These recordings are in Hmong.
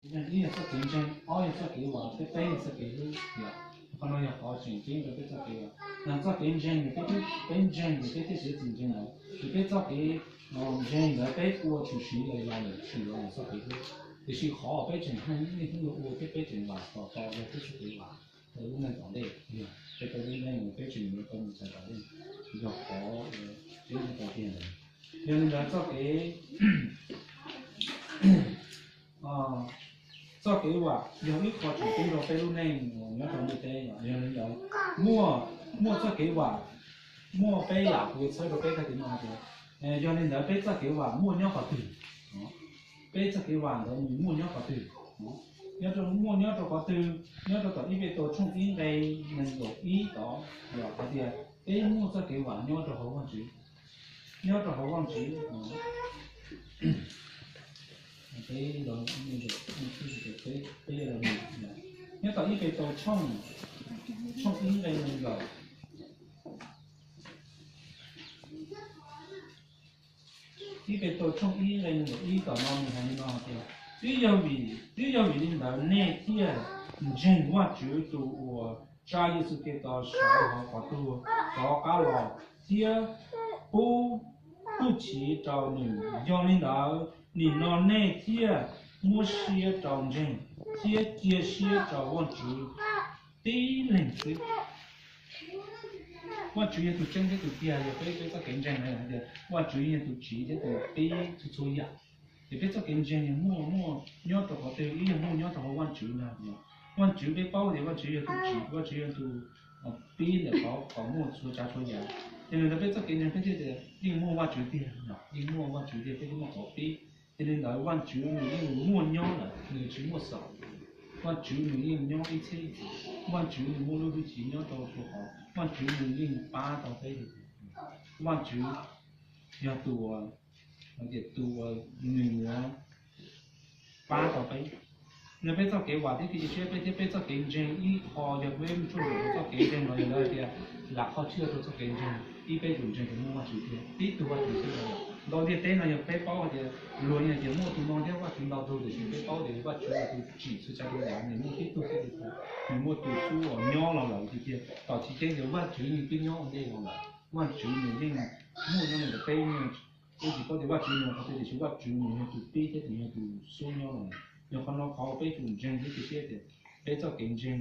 Ib yog txoj kev ntseeg, ob yog txoj kev vam, thiab peb yog txoj kev hlub. Qhov no yog qhov tseem ceeb rau peb txoj kev vam. Yog txoj kev ntseeg, peb ntseeg, peb thiaj siv txim ntseeg lawm. Ces peb txoj kev ntseeg ntawd peb ua tshwm sim los yog tshwm los yog txoj kev hlub. Tiam sis qhov peb tseem haj yam ua thiab peb tseem vam tom tau yog peb txoj kev vam rau lub neej tom ntej, yog peb rau lub neej uas peb tseem yuav tau mus txais tom ntej, yog qhov tseem ceeb tiag ntawd. Yog li ntawd txoj kev txoj kev vam yog ib qho tseem ceeb rau peb lub neej nyob rau ntiaj teb. Yog li ntawd, muaj, muaj txoj kev vam, muaj peb yam kuv yuav txhawb rau peb tag kis no hais tias, yog li ntawd peb txoj kev vam muaj nyob qhov twg? Peb txoj kev vam ntawd nws muaj nyob qhov twg? Nyob rau, muaj nyob rau qhov twg? Nyob rau tom ib Petus tshooj ib nqe nees nkaum ib tod, yog hais tias peb muaj txoj kev vam nyob rau hauv Vajtswv, nyob rau hauv Vajtswv. Nyob tom ib Petus tshooj, tshooj ib nqe nees nkaum, ib Petus tshooj ib nqe nees nkaum ib tom no nws hais li no tias, twb yog vim, twb yog vim li ntawd nej thiaj ntseeg Vajtswv tus uas tsa Yexus Khetos sawv hauv qhov tuag rov qab los thiab pub txuj ci rau nws. Yog li ntawd nim no nej thiaj muab siab rau ntseeg thiab cia siab rau Vajtswv tib leeg xwb. Vajtswv yog tus tseeb thiab tus tiag, yog peb, peb txoj kev ntseeg hais tias Vajtswv yog tus tsim thiab tus pib txhua txhua yam. Ces peb txoj kev ntseeg yog muaj, muaj nyob rau qhov twg? Ib yog muaj nyob rau hauv Vajtswv ntag. Vajtswv peb paub tias Vajtswv yog tus tsim, Vajtswv yog tus pib ntawm qhov, qhov muaj txhua tsav txhua yam. Ces li ntawd peb txoj kev ntseeg peb thiaj tias yeej muaj Vajtswv tiag, yeej muaj Vajtswv tiag, peb thiaj muaj qhov pib. Ces li ntawd Vajtswv nws yeej muaj nyob lawm, nws tsis muaj xaus. Vajtswv nws yeej nyob ib txhiab ib txhis. Vajtswv nws muaj lub hwj chim nyob rau txhua qhov. Vajtswv nws yeej pab tau peb. Vajtswv yog tus uas, tus uas nws yuav pab tau peb. Yog peb txoj kev vam thiab kev cia siab peb thiab peb txoj kev ntseeg ib qho, yog peb mus tshuaj ntsuam rau txoj kev ntseeg los yog lawv hais tias lam qhov txhia rau txoj kev ntseeg, ib peb tus ntseeg tus muaj Vajtswv thiab tib tug Vajtswv xwb. Ntau ntiaj teb no yog peb paub hais tias luag yeej hais tias muaj tus no thiab Vajtswv ntau tug, tiam sis peb paub tias Vajtswv yog tus tsim txhua tsav txhua yam, nws muaj tib tug xwb, nws muaj tus xub uas nyob los lawm tiag tiag. Tom tsis ceeb tias Vajtswv yeej twb nyob ua ntej los lawm, Vajtswv nws yeej muaj nyob ntawm peb, peb tsis paub tias Vajtswv nyob qhov twg, tiam sis Vajtswv nws yog tus pib thiab nws yog tus xub nyob los. Yog qhov no qhov peb tus ntseeg thiab cia siab tias peb txoj kev ntseeg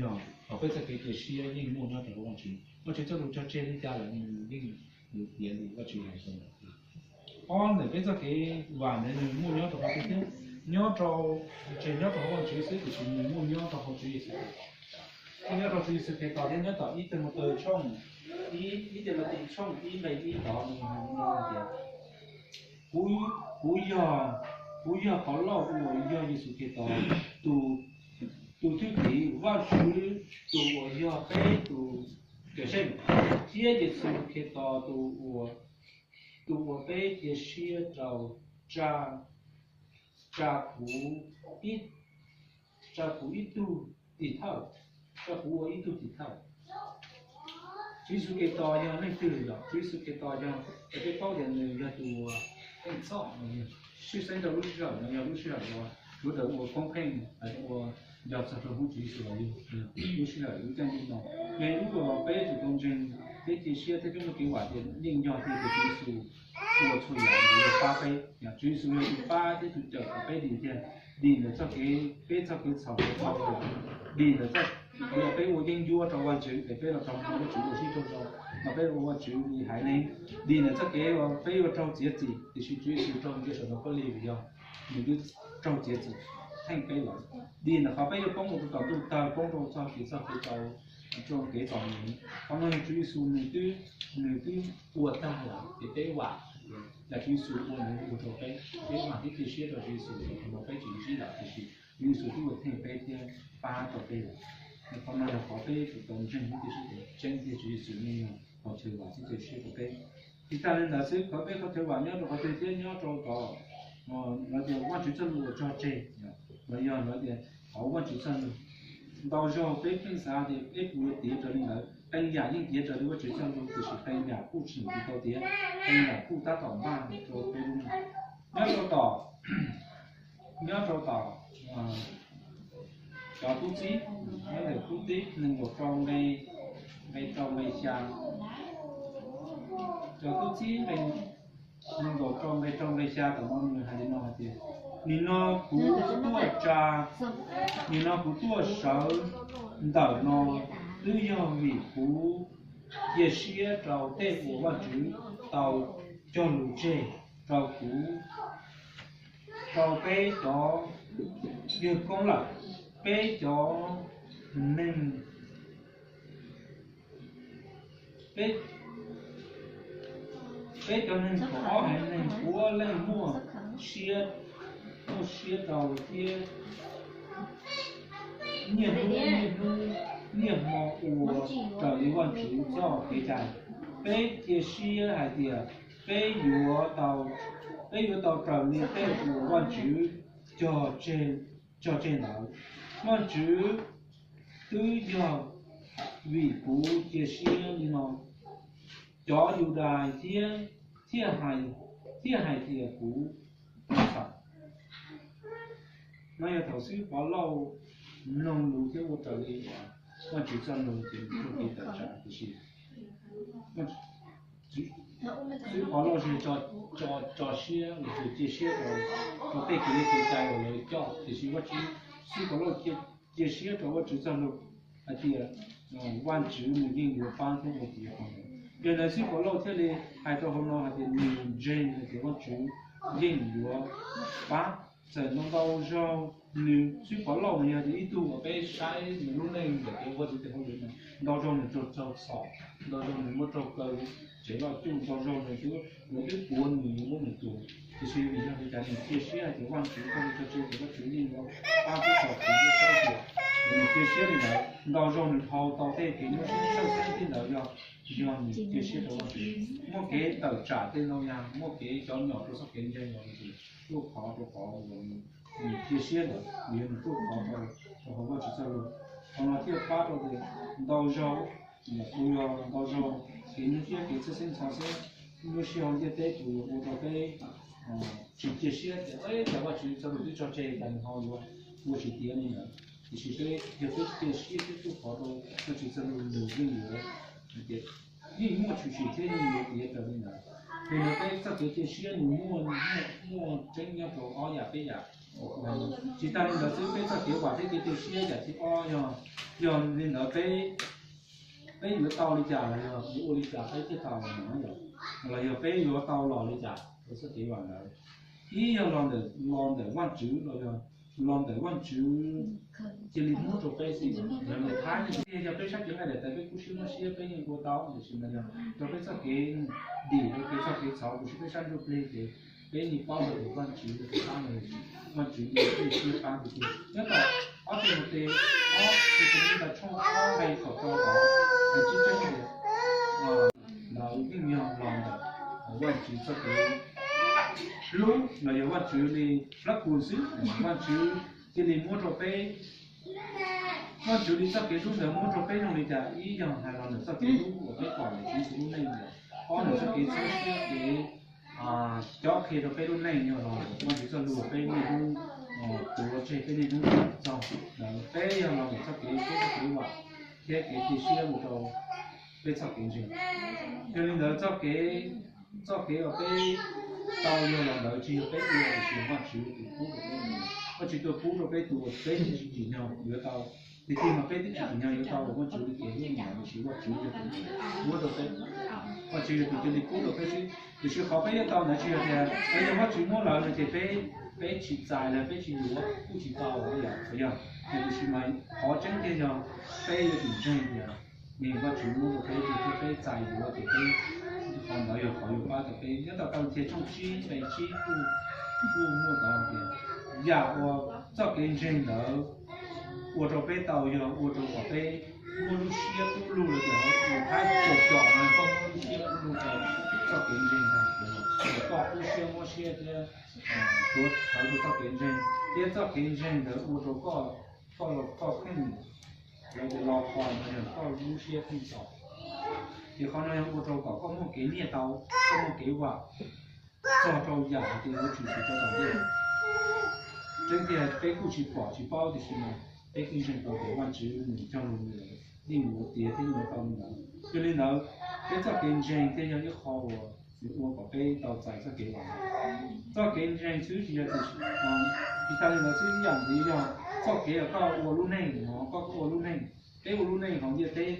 yog, thaum peb txoj kev cia siab yeej muaj nyob rau hauv Vajtswv. Vajtswv txoj lus cog tseg li cas lawm nws yeej, nws tiav li Vajtswv hais tias. Ob, ntawm peb txoj kev vam ntawd nws muaj nyob rau qhov twg thiab? Nyob rau, tsis nyob rau hauv Vajtswv xwb, tiam sis nws muaj nyob rau hauv Tswv Yexus Khetos. Nyob rau Tswv Yexus Khetos thiab nyob tom ib Timautes tshooj, ib, ib Timautes tshooj ib nqe ib tod nws hais li no tias, kuv, kuv yog, kuv yog Paulus uas yog Yexus Khetos tus, tus thwj tim Vajtswv, tus uas yog peb tus Cawmseej, thiab Yexus Khetos tus uas, tus uas peb cia siab rau, tsa, tsa kuv ib, tsa kuv ib tug tim thawj, tsa kuv ua ib tug tim thawj. Tswv Yexus Khetos yog leej twg? Yog Tswv Yexus Khetos yog, peb paub tias nws yog tus uas pheej txhoj, sib xeeb rau lub sij hawm no yog lub sij hawm uas sawv daws ua koob pheej, ua nco txog rau hwj Tswv Yexus los yog lub sij hawm lub caij ntuj no. Yog ib lub uas peb tsum tau ntseeg, peb cia siab thiab peb muaj kev vam tias yeej yog tiag tias Tswv Yexus ua txhua yam los yog pab peb. Tswv Yexus yog tus pab thiab tus cawm kom peb dim tiag, dim ntawm txoj kev, peb txoj kev txhaum, dim ntawm txoj, yog peb ua yeeb ncuab rau Vajtswv ces peb los raug Vajtswv ua sib raug rau, mas peb ua Vajtswv li haiv neeg. Dim ntawm txoj kev uas peb yuav raug txiav txim, tiam sis Tswv Yexus raug ntsia saum ntoo khaub lig vim yog nws twb raug txiav txim theej peb lawm. Dim ntawm qhov peb yuav poob rau tom ntuj tawg, poob rau txoj kev txoj kev tau, rau kev txom nyem. Qhov no yog Tswv Yexus nws twb, nws twb ua tag lawm ces peb vam, yog Tswv Yexus ua nws ua rau peb, peb vam thiab cia siab rau Tswv Yexus, qhov no peb tsis ntsib lawm tiam sis Tswv Yexus twb ua theej peb thiab pab tau peb lawm. Qhov no yog qhov peb tsum tau ntseeg thiab cia siab tias tseeb tiag Tswv Yexus yeej yog qhov chaw vam thiab cia siab rau peb. Tsis tas li ntawd xwb, qhov peb qhov chaw vam nyob rau qhov twg thiab? Nyob rau tom, lawv tias Vajtswv txoj lus uas tso tseg, los yog lawv tias hauv Vajtswv txoj lus. Ntau zaug peb pheej xav tias peb puas yuav tiav raws li ntawd. Qee yam yeej tiav raws li Vajtswv txoj lus, tiam sis qee yam kuj tseem tsis tau tiav, qee yam kuj tab tom npaj rau peb lub neej. Nyob rau tom, nyob rau tom Cov tub txib, nyob ntawm Tub Txib nees nkaum rau nqe, nqe rau nqe xya. Cov tub txib nees nkaum rau nqe rau nqe xya, tam no nws hais li no hais tias, nim no kuv tuaj tsa, nim no kuv tuaj sawv ntawm no twb yog vim kuv cia siab rau tej uas Vajtswv tau cog lus tseg rau kuv, rau peb cov yawg koob lawm, peb cov neeg, peb, peb cov neeg kaum ob haiv neeg puav leej muaj siab, muaj siab rau thiab niaj hnub niaj hnub niaj hmo ua raws li Vajtswv txoj kev cai. Peb cia siab hais tias peb yuav tau, peb yuav tau raws li tej uas Vajtswv cog tseg, cog tseg ntawd. Vajtswv twb yog vim kuv cia siab li no, cov Yudais thiab, thiaj hais, thiaj hais tias kuv txhaum. No yog thaum xib hwb Pov Lauj mloog lus thiab ua raws li Vajtswv txoj lus ces nws txoj kev tawm tsam, tiam sis xib hwb Pov Lauj tso, tso siab los sis cia siab rau, rau tej kev li kev cai uas lawv coj, tiam sis Vajtswv, xib hwb Pov Lauj cia siab rau Vajtswv txoj lus hais tias Vajtswv nws yeej yuav pab thiab ua tiav qhov ntawd. Yog ntawd xib hwb Pov Lauj thiaj li hais rau hauv no hais tias nws ntseeg hais tias Vajtswv yeej yuav pab. Txawm ntau ntau zaug nws, xib hwb Pov Lauj nws yog tias ib tug uas peb saib nws lub neej ntawm kev ua txhua tes hauj lwm no, ntau zaug nws raug txom, ntau zaug nws muab raug kaw tsev loj cuj, ntau zaug nws twb, nws twb puav nws yuav muab nws tua. Tiam sis vim yog li cas nws cia siab hais tias Vajtswv txoj lus cog tseg ces Vajtswv yeej yuav pab tib txhom kuv lub siab tias nws cia siab li ntawd. Ntau zaug nws dhau tau tej kev nyuaj siab tshawj xeeb tej ntawd yog, yog nws cia siab rau Vajtswv. Muaj kev tawm tsam tej ntau yam, muaj kev cov nyom rau txoj kev ntseeg los sis ruaj khov rau qhov uas nws cia siab ntawd, vim yog nws ruaj khov rau, rau hauv Vajtswv txoj lus. Qhov no thiaj pab rau tias ntau zaug, yog kuv yog ntau zaug kev nyuaj siab kev txhawj xeeb ntxhov xeeb, lub sij hawm ntiaj teb kuv yuav ua rau peb tsis cia siab tias, cas Vajtswv txoj lus twb tso tseg cas nws ho yuav ua tsis tiav li ntawd. Tiam sis peb yog peb cia siab thiab ruaj khov rau Vajtswv txoj lus nws yeej yuav, hais tias yeej muaj tshwm sim thiab yeej yuav tiav raws li ntawd. Yog li ntawd peb txoj kev cia siab nws muaj, muaj tseeb nyob rau ob yam peb yam. Tsis tas li ntawd xwb, peb txoj kev vam thiab kev cia siab yam thib ob yog, yog li ntawd peb, peb yuav tau li cas los yog yuav ua li cas peb thiaj tau los no yom, los yog peb yuav tau los li cas rau txoj kev vam ntawd. Ib yog los ntawm, los ntawm Vajtswv los yog los ntawm Vajtswv cia li muab rau peb xwb. Yog nws thab, yog peb sab kev nqaij daim tawv peb kub siab muab siab peb yeej ua tau, tiam sis mas yog rau peb txoj kev dim, rau peb txoj kev txhaum, kuv siab peb sab ntsuj plig ces peb yeej paub hais tias Vajtswv tus pab no, Vajtswv yeej ua siab pab tus twg. Nyob tom ob Timautes, ob Timautes tshooj ob nqe kaum rau tod hais tseeb tseeb tias lawv yeej yog los ntawm Vajtswv txoj kev hlub los yog Vajtswv li hlub kuv xwb, Vajtswv cia li muab rau peb, Vajtswv li txoj kev hlub ntawd muab rau peb zoo li cas. Ib yog hais los ntawm txoj kev hlub uas peb pom ntawm Tswv Yexus lub neej ntawd, ob ntawm txoj kev txhawb siab kev cob qhia rau peb lub neej yog los ntawm Vajtswv txoj lus peb niaj hnub tuav tseg, peb niaj hnub txog, peb yog los ntawm txoj kev, peb txoj kev vam thiab kev cia siab mus rau peb txoj kev ntseeg. Yog li ntawd txoj kev, txoj kev uas peb tau yog los ntawd tsis yog peb ua, tiam sis Vajtswv tus pub rau peb. Vajtswv tus pub rau peb tus uas peb tsis tsim nyog yuav tau. Tiam sis mas peb twb tsis tsim nyog yuav tau los Vajtswv li kev hlub ntawd, tiam sis Vajtswv yog tus muab rau peb. Vajtswv yog tus cia li pub rau peb xwb. Tiam sis qhov peb yuav tau ntawd tsis yog tias yog Vajtswv muab lawm no ces peb, peb tsis txais los peb tsis yuav kuj tsis tau, yog, yog. Tiam sis mas qhov tseeb tiag yog peb yuav tsum ntseeg tias nws, Vajtswv muab rau peb ces thiab peb txais yuav ces peb, qhov ntawd yog qhov yuav pab tau peb. Nyob tom Kaulus tshooj tsib nqe tsib kuj, kuj muaj tau tias yam uas txoj kev ntseeg ntawd ua rau peb tau yog ua rau kom peb muaj lub siab kub lug los tias ua thaib cov cov no koj muaj lub siab kub lug rau txoj kev ntseeg ntag, uas koj kub siab mob siab thiab tuav thawv rau txoj kev ntseeg, thiab txoj kev ntseeg ntawd ua rau koj, koj, koj kheej, lawv tias los kho no yog koj lub siab kheej txom. Ces qhov no yog ua rau kom koj muaj kev nyiaj tau, koj muaj kev vam txog rau yam hais tias yuav tshwm sim rau tom ntej. Tseeb tiag peb kuj tsis pom tsis paub tiam sis mas Peb thiaj ntseeg tau tias Vajtswv nws cog lus nws yeej yuav tiav thiab yuav tau li ntawd. Yog li ntawd, peb txoj kev ntseeg thiaj yog ib qho uas yuav ua kom peb tau txais txoj kev vam. Txoj kev ntseeg xwb tsis yog tias, tsis tas li ntawd xwb, ib yam ntxiv yog txoj kev uas koj ua lub neej no, koj ua lub neej. Peb ua lub neej hauv ntiaj teb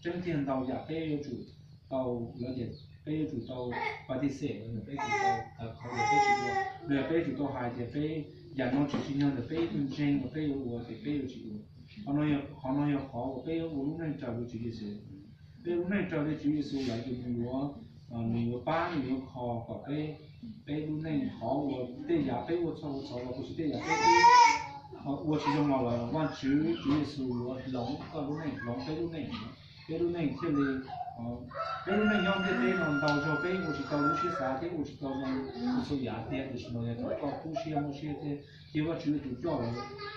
tseeb tiag ntau yam peb yuav tsum tau, lawv tias peb yuav tsum tau pas tis xej, los yog peb tsum tau tawv qhawv los peb tsis ua, los yog peb tsum tau hais tias peb, yam no tsis tsim nyog ntawm peb tus ntseeg uas peb yuav ua ces peb yuav tsis ua. Qhov no yog qhov uas peb yuav ua lub neej raws li Tswv Yexus. Peb lub neej raws li Tswv Yexus lawm ces nws yuav, nws yuav pab, nws yuav kho kom peb, peb lub neej qhov uas tej yam peb ua txog ua txog los puas tsis tej yam peb twb ua tsis zoo los lawm, Vajtswv, Tswv Yexus yuav hloov koj lub neej, hloov peb lub neej. Peb lub neej thiaj li, peb lub neej nyob ntiaj teb no ntau zaug peb ua tsis tau lub siab xav thiab ua tsis tau zoo txhua yam tiag, tiam sis mas yog thaum koj kub siab muaj siab thiab cia Vajtswv ua tus coj lawm,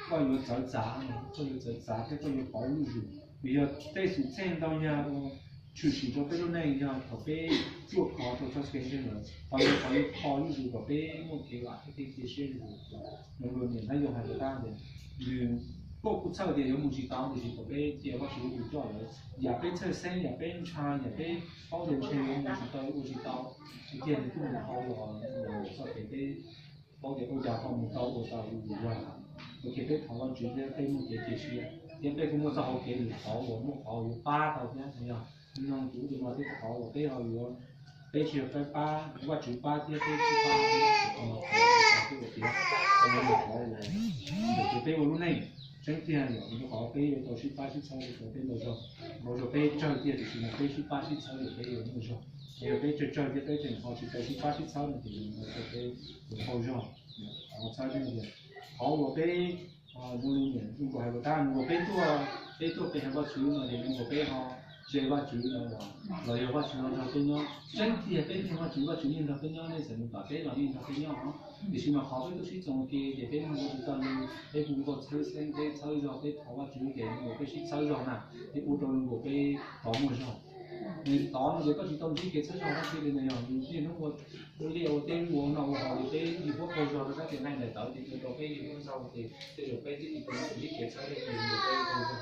koj yuav txawv txav, koj yuav txawv txav thiab koj yuav pauv zuj zus. Vim yog tej xwm txheej ntau yam uas tshwm sim rau peb lub neej yog thaum peb ruaj khov rau txoj kev ntseeg lawm, qhov ntawd qhov yuav kho zuj zus kom peb muaj kev vam thiab kev cia siab zuj zus. Nws luag niam Hnab Yoov hais rau tab tias, nws, koj kuj txhawj tias yuav mus tsis tau, tiam sis thaum peb cia Vajtswv ua tus coj lawm, yam peb txhawj xeeb, yam peb ntshai, yam peb paub tias ntshe yuav mus tsis tau, ua tsis tau, tsis kiag nws kuj mus dhau los txoj kev peb paub tias ua cas ho mus tau, ua tau ua yog, ua ke peb thov Vajtswv thiab peb muaj kev cia siab, thiab peb kuj muaj txoj hau kev lwm qhov uas muaj qhov yuav pab tau thiab. Yog nyob tus ub tus no thiab qhov uas peb ho yuav, peb tsis yog peb pab, Vajtswv pab thiab peb sib pab thiab, qhov no qhov uas tias, qhov no yog qhov uas, tias peb ua lub neej tseeb tiag yog qhov peb yuav tau sib pab sib txhawb rau peb ntau zaug, ntau zaug peb tsawg tiag tiam sis mas peb sib pab sib txhawb rau peb yuav muaj zog. Yog peb tsawg tsawg thiab peb tseem ho tsis tau sib pab sib txhawb no ces yuav ua rau peb yuav hau zog. Qhov txhawb tias, qhov uas peb, zoo li niam zoo nkaus hais rau tab, nws uas peb tuaj, peb tuaj pe hawm Vajtswv no ces nws uas peb ho ntse Vajtswv no los yog Vajtswv ho nrog peb nyob. Tseeb tiag peb ntseeg Vajtswv, Vajtswv yeej nrog peb nyob, nej txawm mus tom teb los yeej nrog peb nyob. Tiam sis mas qhov peb tuaj sib txoos ua ke ces peb mloog ua tsis tau li, peb hu nkaus txhawb xeeb, peb txhawb zog, peb thov Vajtswv ces nws uas peb sib txhawb zog na, ces ua rau nws uas peb rov muaj zog. Nws tod no ces koj tsis tau ntsib kev txhawb zog dab tsi li no, yog nws niaj hnub ua liaj ua teb ua noj ua haus li peb yim huab qaug zog rau sab tes nqaij daim tawv ces ua rau peb yim huab nkaug ces tej zaum peb twb tsis tau ntsib kev txhawb zog li peb qaug zog.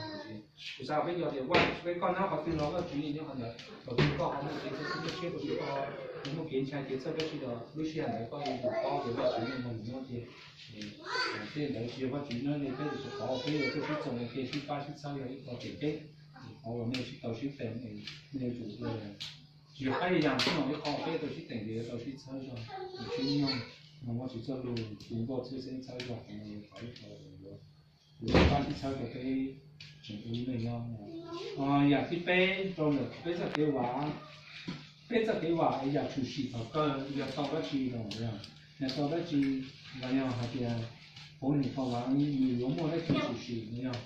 Kuv xav peb yog tias Vaj, peb koj nyob qhov twg los Vajtswv yeej nyob qhov ntawd, thaum twg koj ho muaj kev txhawj xeeb siab, thaum twg koj ho muaj kev ntshai kev txhawj dab tsi los lub sij hawm ntawd koj yuav tsum paub tias Vajtswv yeej nrog nws nyob tiag. Tej ntawd tsis yog Vajtswv nyob li peb tus tsis qhov peb yuav tuaj sib txoos ua ke sib pab sib txhawb yog ib qho tiam peb, qhov uas nej sib tau sib teem, nej yuav tsum ua, tsis yog qab yam xwb no, ib qho peb tau sib teem ces yuav tau sib txhawb zog, sib nyoog, mloog Vajtswv txoj lus, hu nkauj txhawb xeeb txhawb zog, qhov no yog qhov ib qho uas yuav, yuav sib pab sib txhawb rau peb tseem ua lub neej nyob. Yam thib peb rau ntawm peb txoj kev vam, peb txoj kev vam yam tshwm sim thaum kawg yog tau dab tsi no, yog tau dab tsi, los yog hais tias hauv niam qhov vam nws yuav muaj dab tsi tshwm sim no yog,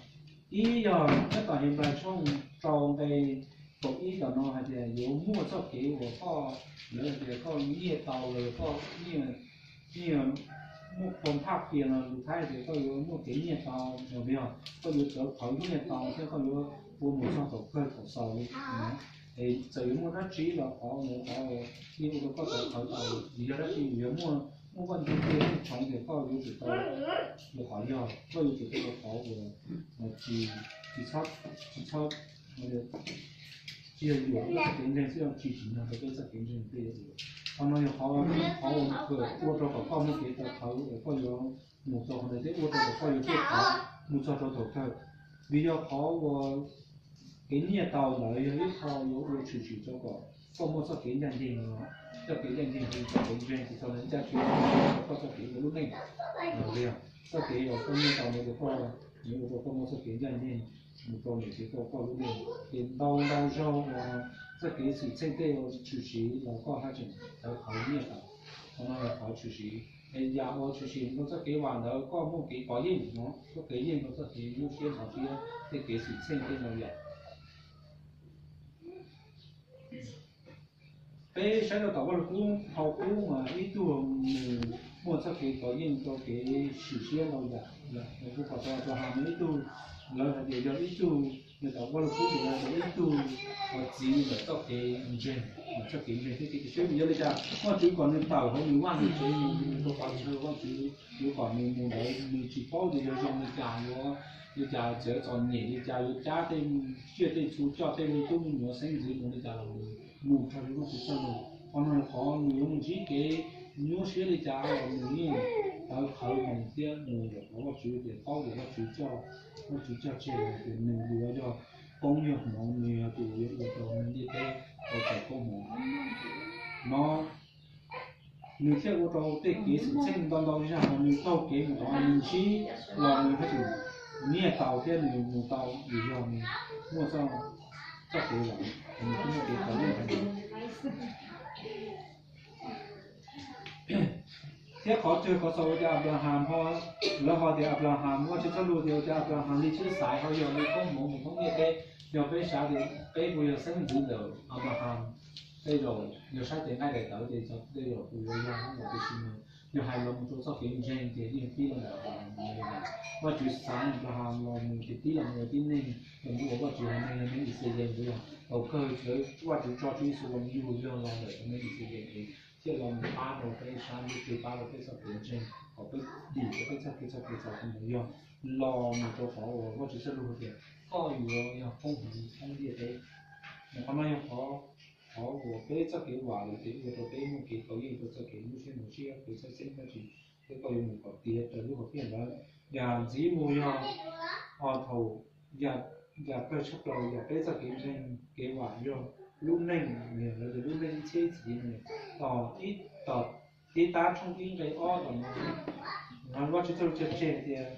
ib yog nyob tom Henplais tshooj rau nqe kaum ib tom no hais tias yuav muaj txoj kev uas koj, lawv hais tias koj nyiaj tau los koj nyiaj, nyiaj muaj kua phaj qhia no lus Thaib tias koj yuav muaj kev nyiaj tau, yog koj yuav txawv qhawv nyiaj tau thiab koj yuav ua mus txog thaum kawg thaum xaus li. Es txawm yuav muaj dab tsi los qhov ntawd qhov yeej ua rau koj txawv qhawv tau, vim yog dab tsi, vim yog muaj, muaj Vaj Ntsuj Plig yeej tshoob tias koj yuav tsum tau, yog qhov yog koj yuav tsum tau ua qhov uas tsis, tsis txhob, tsis txhob, tsis yog yuam koj txoj kev ntseeg xwb, tsis tsim nyog rau koj txoj kev ntseeg tej yuav ua. Qhov no yog qhov, qhov uas ua rau kom koj muaj kev txawv qhawv uas koj yuav mus tau qhov ntawd thiab ua rau kom koj yuav tuaj qhov mus txog rau thaum kawg. Vim yog qhov uas kev nyiaj tau ntawd yog ib qho yuav ua tshwm sim rau kom koj muaj txoj kev ncaj ncees no, txoj kev ncaj ncees, txoj kev ntseeg, txoj kev ncaj ncees rau koj txoj kev ua lub neej. Txoj kev uas koj nyiaj tau ntawd rau koj, nws ua rau koj muaj txoj kev ncaj ncees mus rau niam txiv rau koj lub neej. Ces ntau ntau zaug uas txoj kev xwm txheej tej uas tshwm sim los koj haj tseem txawv qhov nyiaj tau. Qhov no yog qhov tshwm sim. Es yam uas tshwm sim rau txoj kev vam ntawd koj muaj kev kov yeej no, koj kov yeej rau txoj kev nyuaj siab ntxhov siab tej kev xwm txheej tej no yom. Peb saib rau tom Vaj Lug Kub, hauv qub mas ib tug nws muaj txoj kev kov yeej rau kev sim siab ntau yam, kuv pom tau rau hauv ib tug, lawv hais tias yog ib tug, nws tom Vaj Lug Kub ntawd yog ib tug uas txiv ntawm txoj kev ntseeg, txoj kev ntseeg thiab kev cia siab. Vim yog li cas? Vajtswv kom nws tawm hauv nws vaj nws tsev mus, nws rau qhov chaw Vajtswv yuav kom nws mus ntawd nws tsis paub tias yog zoo li cas, yuav li cas txawv txom nyem li cas, yuav cab tej tsiaj tej txhu coj tej me tub me nyuam xeeb ntxwv mus li cas los nws mus raws li Vajtswv txoj lus. Qhov no yog qhov nws yuav mus ntsib kev nyuaj siab li cas los nws yeej tawv qhawv heev thiab mus yog qhov Vajtswv tias paub tias Vajtswv coj, Vajtswv coj tseg los tias nws yuav yog koob yog hmoov, nws yog tus yuav ua rau ntiaj teb tau txais koob hmoov no. Nws thiaj ua rau tej kev xwm txheej ntau ntau zaj uas nws taug kev mus tod nws ntsib los nws haj tseem nyiaj tau thiab nws mus tau vim yog nws muaj txoj, txoj kev uas nws thiaj muaj kev tau lub hais tias. Thiab qhov twg qhov txog ua cas Anplaham ho, lawv ho tias Anplaham, Vajtswv txoj lus tias ua cas Anplaham li tshwj xaiv ho yog li koob hmoov mus thoob ntiaj teb. Yog peb xav tias peb puas yog xeeb ntxwv ntawm Anplaham, tej zaum yog saib tej nqaij daim tawv ces tej zaum puas yuav yog los tiam sis mas yog hais los mus rau txoj kev ntseeg ces yeej tib los ntawm Anplaham li lawm. Vajtswv xaiv Anplaham los mus ces tib los mus ua tib neeg los mus ua Vajtswv haiv neeg, neeg Yixalayees ntawd yog thaum kawg lawv Vajtswv tso tswv Yexus los mus yug yog los ntawm cov neeg Yixalayees es thiaj los mus pab rau peb sab ntuj twg, pab rau peb txoj kev ntseeg kom peb dim rau peb txoj kev, txoj kev txhaum tus mus yog los mus rau qhov uas Vajtswv txoj lus hais tias koj yuav yog koob hmoov thoob ntiaj teb. Mas qhov no yog qhov, qhov uas peb txoj kev vam lawm ces ua rau peb muaj kev tau yeej rau txoj kev lub siab mus siab kev txhawj xeeb dab tsi, thiab koj yuav mus kom tiav raws lub hom phiaj ntawd. Yam ntxiv mus yog thaum, yam, yam kawg tshaj plaws yog peb txoj kev ntseeg kev vam yog lub neej, lub neej ib txhiab ib txhiab no, tos ib, tos ib Tab tshooj ib nqe ob tom no, Vajtswv txoj lus cog tseg tias